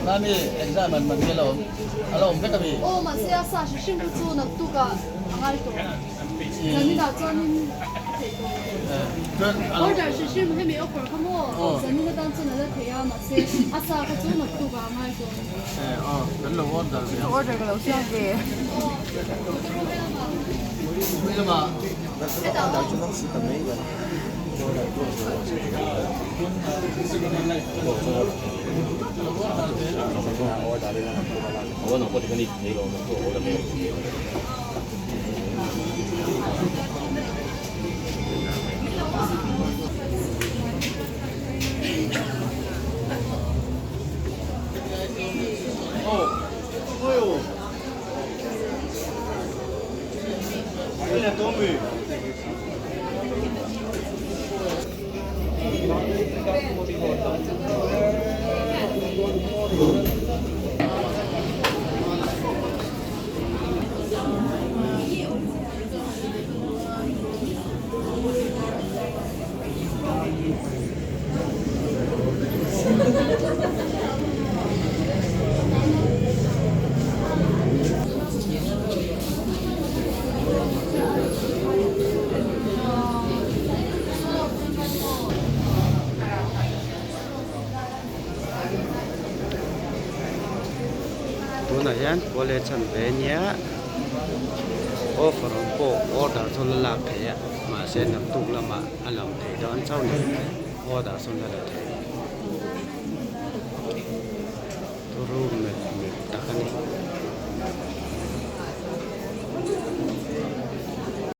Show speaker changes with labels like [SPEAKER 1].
[SPEAKER 1] Mami exam an man nge lo a lo awm vek a mi?
[SPEAKER 2] Aw mahse a sa hri hrim kha chu naktuk ah a ngai tawh. Zanin ah chuanin a theih tawh lo. Order hri hrim hemi offer kha maw zanin atan chuan a la thei a mahse a sa kha chu naktuk ah a ngai tawh.
[SPEAKER 1] Aw kan lo order ve ang.
[SPEAKER 3] Order ka lo siam ve.
[SPEAKER 1] Tunah hian college an ve nia offer awm pawh order chu la lak theih a mahse naktuk lamah a lang thei dawn chauh ni order chu la la thei. Room.